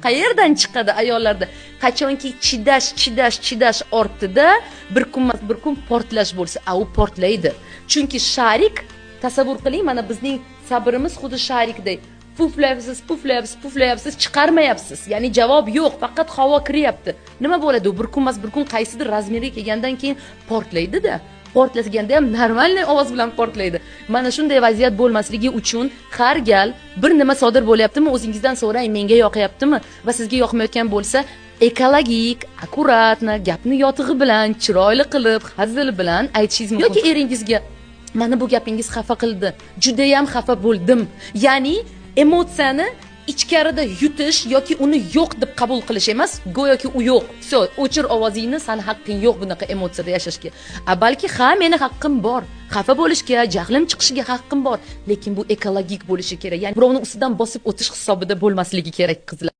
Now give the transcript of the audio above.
Qayerdan chiqadi ayollarda? Qachonki chidash, chidash, chidash ortida bir kun emas, bir kun portlash bo'lsa, a u portlaydi. Chunki шарик, tasavvur qiling, mana bizning sabrimiz xuddi шарик day. Puflayapsiz, puflayapsiz, puflayapsiz, chiqarmayapsiz. Ya'ni javob yo'q, faqat havo kiryapti. Nima bo'ladi? U bir kun emas, bir kun qaysidir размер ga kelgandan keyin portlaydi-da. Portlaganda ham нормальный ovoz bilan portlaydi. Mana shunday vaziyat bo'lmasligi uchun har gal bir nima sodir bo'lyaptimi, o'zingizdan so'rang, menga yoqyaptimi? Va sizga yoqmayotgan bo'lsa, ekologik, аккуратно, gapni yotig'i bilan, chiroyli qilib, hazil bilan aytishingiz mumkin. Yoki eringizga: "Mana bu gapingiz xafa qildi, judayam xafa bo'ldim." Ya'ni emotsiyani ichkarida yutish yoki uni yo'q deb qabul qilish emas, go'yoki u yo'q. Всё, o'chir ovozingni, sani haqqing yo'q bunaqa emotsiyada yashashga. A balki ha, meni haqqim bor. Xafa bo'lishga, jahlim chiqishiga haqqim bor, lekin bu ekologik bo'lishi kerak. Ya'ni birovni ustidan bosib o'tish hisobida bo'lmasligi kerak, qizlar.